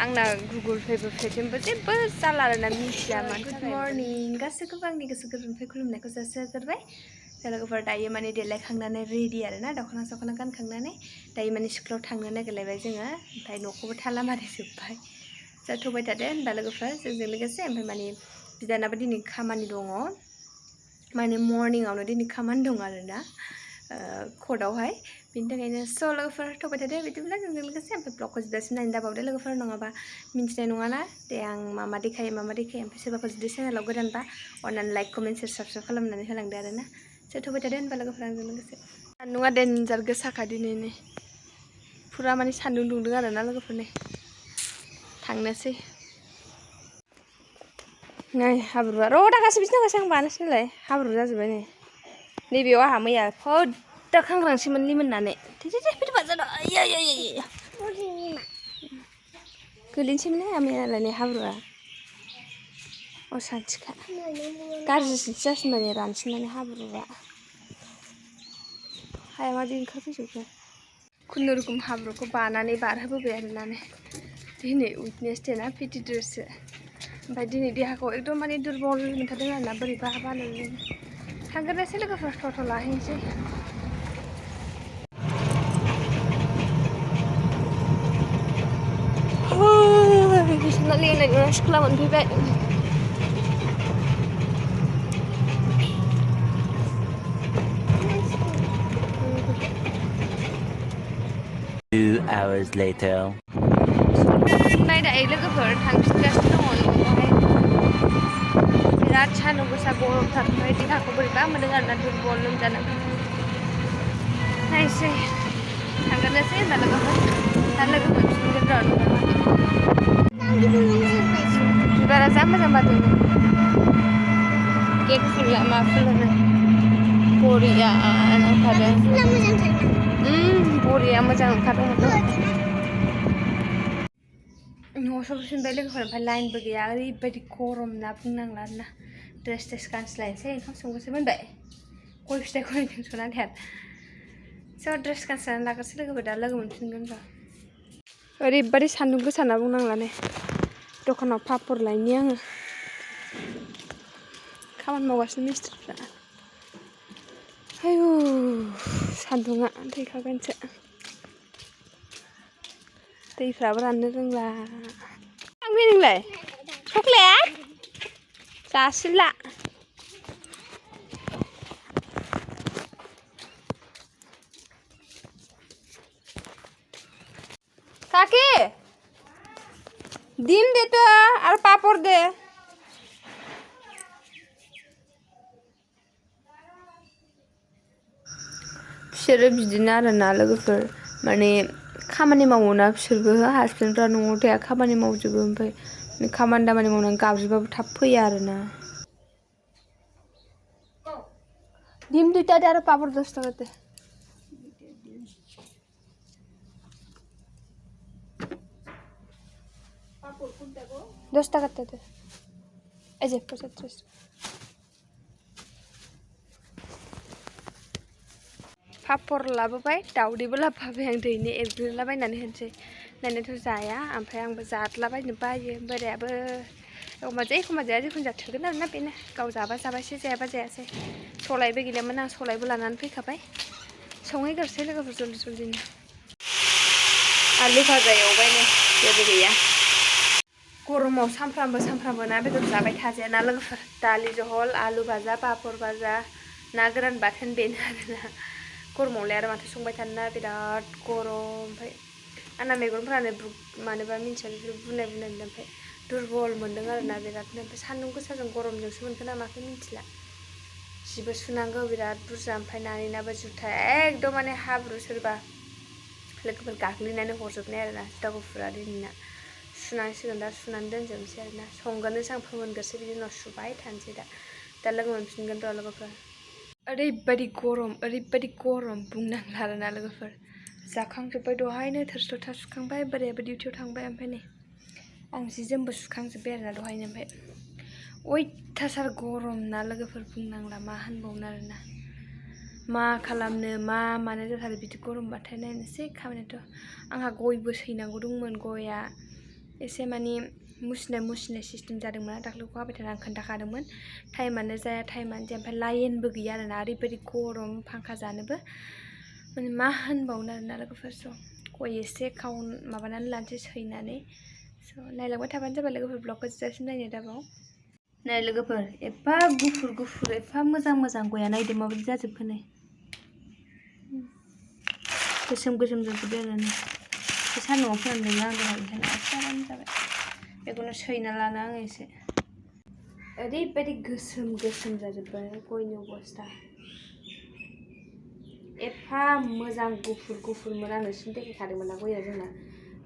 आंना Google Pääbo पेटिएमबो जेबो जाला आरोना मिथिया मानि थाखाय। गुड मर्निं गासैखौबो आंनि गोसो गोरबोनिफ्राय खुलुमनायखौ जासिहरबाय। लोगोफोर दायो माने देलायखांनानै रेडि आरोना दख'ना सख'ना गानखांनानै दायो माने स्कुलाव थांनो नागिरलायबाय जोङो। ओमफ्राय न'खौबो थाला मारिजोब्बाय। जाथ'बाय थादो होनबा लोगोफोर जोंजों लोगोसे। ओमफ्राय माने बिदानाबो दिनै खामानि दङ, माने मर्निंआवनो दिनै खामानि दं आरोना कर्टआवहाय। बिनि थाखायनो स' लोगोफोर थ'बाय थादो बिदिब्ला जोंजों लोगोसे। ओमफ्राय ब्लगखौ जोबजासिम नायनो दाबावदो लोगोफोर, नङाबा मिन्थिनाय नङाना दे आं मा देखायो मा देखायो। ओमफ्राय सोरबाफोर जुदि चेनेलाव गोदानबा अननानै लाइक कमेन्ट शेयार साबस्क्राइब खालामनानै होलांदो आरोना। थ'बाय थादो होनबा लोगोफोर आंजों लोगोसे। सान्दुङा देन्जार गोसाखा दिनै फुरा माने सान्दुं दुंदों आरोना लोगोफोर। नै थांनोसै नै हाब्रुआ र' दागासो बिदिनो थांगासै आं बानोसै नालाय हाब्रु जाजोब्बाय। नै नैबेयाव आंहा मैया फद्दा खांग्रांसैमोन लिमोननानै गोलैनोसैमोन मैया नालाय नै हाब्रुआ असान्थिखा गाज्रिसिनसो जासिनबाय नै रानसिननानै हाब्रुआ। हाया मादि ओंखारफैजोबखो खुनुरुखुम हाब्रुखौ बानानै बारहोबोबाय आरोना। दिनै उइकनेस डेना पिटि ड्रेससो। ओमफ्राय दिनै देहाखौ एकदम माने दुरबल मोनथारदों आरोना, बोरैबा बानो थांग्रोनोसै लोगोफोर टट' लाहैनोसै। सनालि होननाय स्कुला मोनफैबाय। 2 hours later. नाय दायो लोगोफोर थांफिनगासिनो दङ न'आवहाय। बिराद सान्दुं गोसा गरमथार। ओमफ्राय देहाखौ बोरैबा मोनदों आरोना, दुरबल लोमजानानै। नायसै थांग्रोनोसै होनबा लोगोफोर, दा लोगो मोनफिनगोन र' बिबारा जा मोजां बारदों। गेट फुल मा फुलानो बरिया ओंखारदों। बरिया मोजां ओंखारदोंमोन। न'आव सफैफिनबाय लोगोफोर। ओमफ्राय लाइनबो गैया, ओरैबायदि गरम ना बुंनांला आरोना। ड्रेस गानस्लायनोसै, ओंखाम संनोसै मोनबाय। गय फिथाइखौ नायदोंस'ना देर स' ड्रेस गानस्लायनानै लाग्रोसै लोगोफोर, दा लोगो मोनफिनगोन र'। ओरैबायदि सान्दुं गोसा ना बुंनांला। नै दखानाव पापर लायनि आङो, खामानि मावगासिनो मिस्थ्रिफ्रा। आयु सान्दुङा थैखागोनसो, दैफ्राबो राननो रोंला। थांफै नोंलाय चक्लेट जासिला। काकी डिम दे तो और पापड़ दे। बिसोरो बिदिनो आरोना लोगोफोर, माने खामानि मावोना बिसोरबो, हासबेन्डफ्रा न'आव थाया खामानि मावजोबो। ओमफ्राय खामानि दामानि मावनानै गाबज्रिबाबो थाब फैया आरोना। डिम 2टा दे और पापड़ 10 টাকা दे। 10 টাকা दे। এই যে 75 पापर लाबोबाय, दाउदैबो लाबोफाबाय। आं दैनो एरग्लिलाबायनानै होनोसै, नायनायथ' जाया। ओमफ्राय आंबो जाद्लाबायनो बायो। बोरायाबो एखमबा जायो एखमबा जाया, जिखुनु जाथोगोन आरोना बेनो। गाव जाबा जाबायसै, जायाबा जायासै। सलायबो गैलामोन, आं सलायबो लानानै फैखाबाय। संहैग्रोसै लोगोफोर जल्दि जल्दिनो। आलु भाजा एवबाय नै, जेबो गैया। गरमाव सामफ्रामबो ना बेदर जाबाय थाजाया ना लोगोफोर। दालि जहल, आलु भाजा, पापर भाजा, ना गोरान बाथोन बेनो आरोना। गरमावलाय आरो माथो संबाय थानो ना, बिराद गरम। ओमफ्राय आंना मेगनफ्रानो मानोबा मिन्थिया बेफोर बुनाय ओमफ्राय दुरबल मोनदों आरोना बिरादनो। ओमफ्राय सान्दुं गोसाजों गरमजोंसो मोनखो ना माखो मिन्थिला। जिबो सुनांगौ बिराद बुरजा। ओमफ्राय नानिनाबो जुथा एकदम माने हाब्रु सोरबा लोगोफोर गाग्लिनानै हरजोबनाय आरोना, जुथा गुफुरा दिनैना। सुनांसिगोन दा, सुनानै दोनजोबनोसै आरोना। संगोननोसै आं फोमोनग्रोसै, बिनि उनाव सुबाय थानोसै। दा लोगो मोनफिनगोन र' लोगोफोर। ओरैबायदि गरम बुंनांला आरोना लोगोफोर। जाखांजोब्बाय दहायनो, थोरसि लथा सुखांबाय, बोरायाबो डिउटियाव थांबाय। ओमफ्राय नै आं जि जोमबो सुखांजोब्बाय आरोना दहायनो। ओमफ्राय अयथासार गरम ना लोगोफोर, बुंनांला मा होनबावनो आरोना। मा खालामनो मा मानो जाथारो बिदि गरमबाथाय। नायनोसै खामानियाथ' आंहा गयबो सैनांगौ दंमोन। गया एसे माने मुसिनाय सिस्टेम जादोंमोन दाख्लै अखा हाबाय थाना आं खोन्थाखादोंमोन टाइमानो जाया टाइमानो जाया ओमफ्राय लाइनबो गैया आरोना ओरैबायदि गरम फांखा जानोबो माने मा होनबावनो आरोना लोगोफोर स' गय एसे माबानानै लानोसै सैनानै स' नायलांबाय थाबानो जाबाय लोगोफोर ब्लगखौ जोबजासिम नायनो दाबाव नै लोगोफोर एफा गुफुर एफा मोजां गया नायदो माबायदि जाजोबखो नै गोसोम जाजोब्बाय आरो नै सान्दुङाव फोरानदोंना आं दहाय ओंखायनो आराम जाबाय बेखौनो सैना लानो आङो एसे ओरैबायदि गोसोम जाजोब्बाय गयनि अबस्था एफा मोजां गुफुरमोन आं नोंसिनो देखायखादोंमोन ना गया जोंना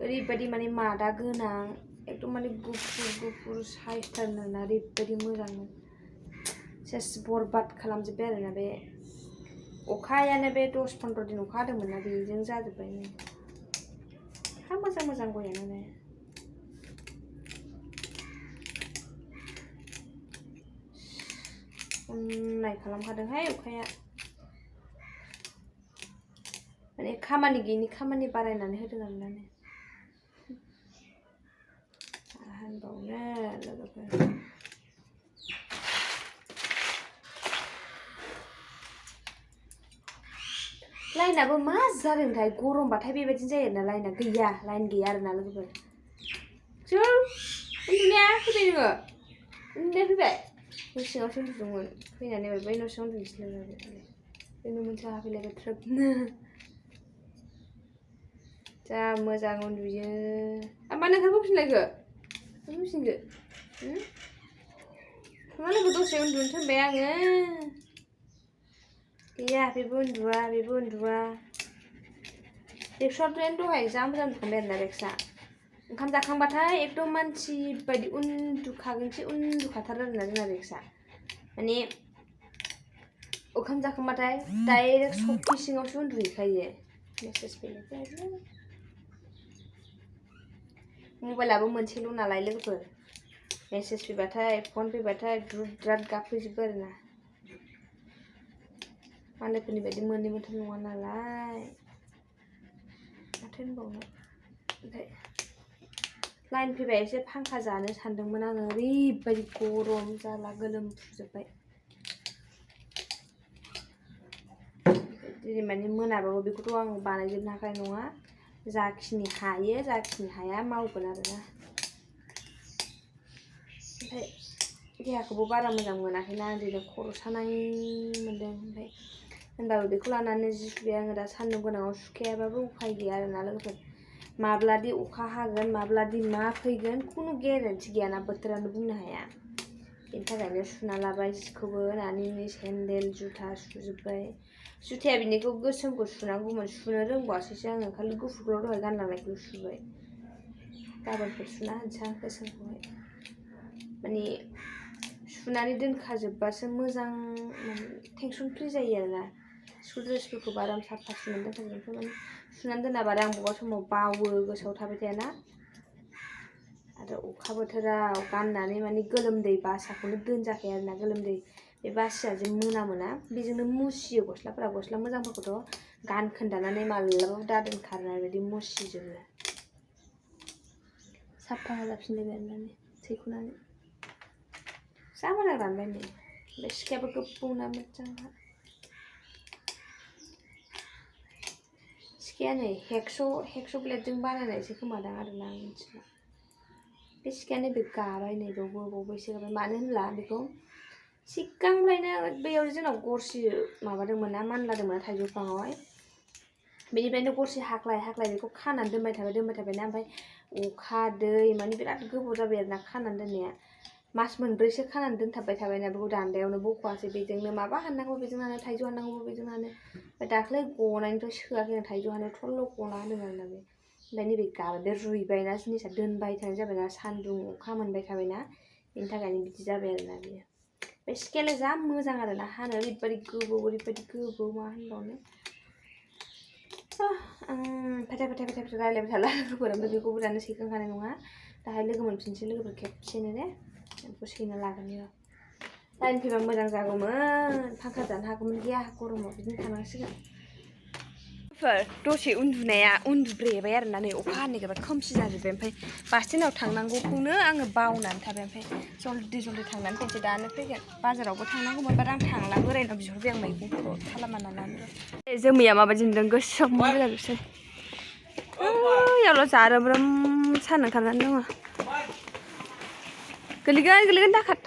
ओरैबायदि माने मादा गोनां एकदम माने गुफुर साइसथारनो ना ओरैबायदि मोजांमोन सेस बरबाद खालामजोब्बाय आरोना बे अखायानो बे 10-15 दिन अखा हादोंमोन ना बेजों जाजोब्बाय एफा मोजां गयानो नै उननाय खालामखादोंहाय अखाया माने खामानि गैयिनि खामानि बारायनानै होदों आरोना होनबावनो लोगोफोर लाइनाबो मा जादोंथाय गरमबाथाय बेबायदिनो जायो आरोना लाइन गैया आरोना लोगोफोर सोर उन्दुनाया फैबाय नोङो उन्दुनाया फैबाय न' सिङावसो उन्दुदोंमोन फैनानै बै न' सिङाव उन्दुनोसै बे न' मोनसे हाफैलायबाय थ्रोबनो जा मोजां उन्दुयो मानो ओंखारबोफिनलायखो मा लोगो दसे उन्दुनो थिनबाय आङो गैया बेबो उन्दुआ रेक्सआथ' दहाय जा मोजां उन्दुखांबाय आरोना रेक्सआ ओंखाम जाखांबाथाय एकदम मानसि बायदि उन्दुखाथारो आरोना जोंना रेक्सआ माने ओंखाम जाखांबाथाय डाइरेक्ट सखि सिङावसो उन्दुहैखायो मेसेज फैलायबाय मबाइलाबो मोनसेल' नालाय लोगोफोर मेसेज फैबाथाय फन फैबाथाय द्रुद गाबफैजोबो आरोना मालायफोरनि बायदि मोननै मोनथाम नङा नालाय माथो होनबावनो ओमफ्राय लाइन फैबाय एसे फांखा जानो सानदोंमोन आङो ओरैबायदि गरम जाला गोलोमफुजोब्बाय दिनै माने मोनाबाबो बेखौथ' आं बानायजोबनो हाखानाय नङा जाखिनि हायो जाखिनि हाया मावगोन आरोना ओमफ्राय देहाखौबो बारा मोजां मोनाखैना दिनै खर' सानाय मोनदों ओमफ्राय होनबाबो बेखौ लानानै जि सुबाय आङो दा सान्दुं गोनाङाव सुखायाबाबो उफाय गैया आरोना लोगोफोर माब्लादि अखा हागोन माब्लादि मा फैगोन खुनु गेरेन्टि गैयाना बोथोरानो बुंनो हाया बेनि थाखायनो सुना लाबाय जिखौबो नानि सेन्देल जुथा सुजोब्बाय जुथाया बिनिखौ गोसोमखौ सुनांगौमोन सुनो रोंबावासैसो आङो खालि गुफुरखौल' दहाय गानलांनायखौल' सुबाय गाबोनफोर सुना होनोसै आं गोसोमखौहाय माने सुनानै दोनखाजोब्बासो मोजां टेनसन फ्रि जायो आरोना स्कुल ड्रेसफोरखौबो आराम साफा सुनानै दोनखाजोबो ओमफ्राय माने सुनानै दोनाबा आं बबेबा समाव बावो गोसोआव थाबाय थायाना आरो अखा बोथोराव गाननानै माने गोलोमदै बासाखौनो दोनजाखाया आरोना गोलोमदै बे बासिया जे मोनामोना बेजोंनो मुसियो गस्लाफोरा गस्ला मोजांफोरखौथ' गानखोन्दानानै मालाबाबो दादोनखारनाय बायदि मुसिजोबो साफा जाफिनलायबाय आरोना सैख'नानै जा मोजां रानबाय नै ओमफ्राय सिखायाबो गोबौना मोजांहा सिखाया नै हेक्स' ब्लेडजों बानायनायसो खोमादां आरोना आं मिथिला बे सिखायानो बे गाबाय नै बावबो गाबाय मानो होनब्ला बेखौ सिगांनिफ्रायनो बैयाव जोंनाव गरसि माबादोंमोन ना मानलादोंमोन थाइजौ बिफाङावहाय बेनिफ्रायनो गरसि हाख्लाय बेखौ खानानै दोनबाय थाबायना ओमफ्राय अखा दै माने बिराद गोबाव जाबाय आरोना खानानै दोननाया मास मोनब्रैसो खानानै दोनथाबबाय थाबायना बेखौ दान्दायावनो बख'वासै बेजोंनो माबा हाननांगौ बेजों हानो थाइजौ हाननांगौ बेजों हानो ओमफ्राय दाख्लै गनायनिफ्राय सोआखै आं थाइजौ हानो थल्ल' गना होदों आरोना बे ओमफ्राय नैबे गाबाय बे रुइबायना जिनिसा दोनबाय थानाय जाबायना सान्दुं अखा मोनबाय थाबायना बेनि थाखायनो बिदि जाबाय आरोना बेयो बे सिखायालाय जा मोजां आरोना हानो ओरैबायदि गोबौ मा होनबावनो आं फायथा रायलायबाय थाला लोगोफोर ओमफ्राय बेखौबो दानो सैखांखानाय नङा दाहाय लोगो मोनफिनसै लोगोफोर खेबसेनो ने बेखौ सैना लागोन र' लाइन फैबा मोजां जागौमोन फांखा जानो हागौमोन गैया गरमाव बिदिनो थानांसिगोन दसे उन्दुनाया उन्दुब्रेबाय आरोना नै अखा हानो नागिरबा खोमसि जाजोब्बाय ओमफ्राय बास स्टेन्डआव थांनांगौखौनो आङो बावनानै थाबाय ओमफ्राय जल्दि थांनानै फैनोसै दानो फैगोन बाजारावबो थांनांगौमोन बाट आं थांला बोरायनाव बिहरबाय आं मैगंफोरखौ खालामा लानानै जोमैया माबायदि नुदों गोसोम जाजोबसै यावल' जारोम सान ओंखारनानै दङ गोलैगोन दाखार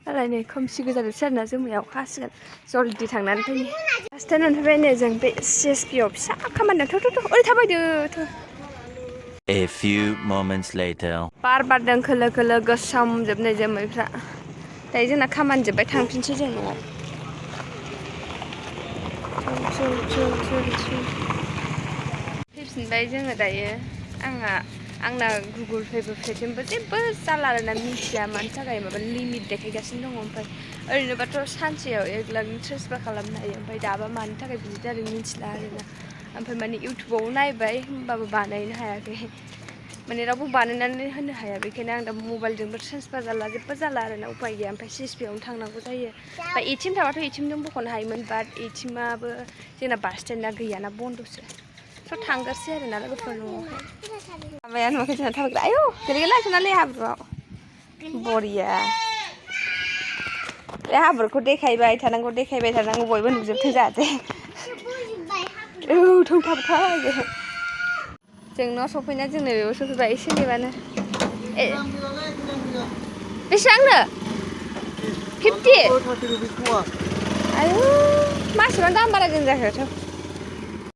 दालाय नै खोमसि गोजाजोबसै आरोना जोमैया अखा हासिगोन जल्दि थांनानै फैनि बास स्टेन्ड मोनफैबाय नै जों बे CSP आव फिसा खामानियाव थ' ओरै थाबायदो थ' A few moments later. बार बारदों खोलो खोलो गोसोम जोबनाय जोमैफ्रा दायो जोंना खामानि जोब्बाय थांफिनसै जों न'आव फैफिनबाय जोङो दायो आंना गुगोल पेबो पेटिएमबो जेबो जाला आरोना मिथिया मानि थाखाय माबा लिमिट देखायगासिनो दङ ओमफ्राय ओरैनोबाथ' सानसेयाव 1 लाखनि ट्रेन्सफार खालामनो हायो ओमफ्राय दाबा मानि थाखाय बिदि जादों मिथिला आरोना ओमफ्राय माने इउटुबाव नायबाय होमबाबो बानायनो हायाखै माने रावबो बानायनानै होनो हाया बेखायनो आं दा मबाइलजोंबो ट्रेन्सफार जाला जेबो जाला आरोना उपाय गैया ओमफ्राय CSP आवनो थांनांगौ जायो ओमफ्राय ATM थाबाथ' ATMजों बख'नो हायोमोन बाट ATMआबो जोंना बास स्टेन्डआ गैयाना बन्द'सो स' थांगारसै आरोना लोगोफोर न'आवहाय माबाया नुवाखै जोंना थाबायग्रा आयौ गोलैगोनलायसोनालै हाब्रुआव बरिया बे हाब्रुखौ देखायबाय थानांगौ बयबो नुजोबथों जाहाथे औ थौ थाबथाबाय जों न' सफैना जोंनो बेयाव सफैबाय एसे नेबानो बेसेबांनो 50 आयौ मासेबां दाम बारा जों जाखोथ'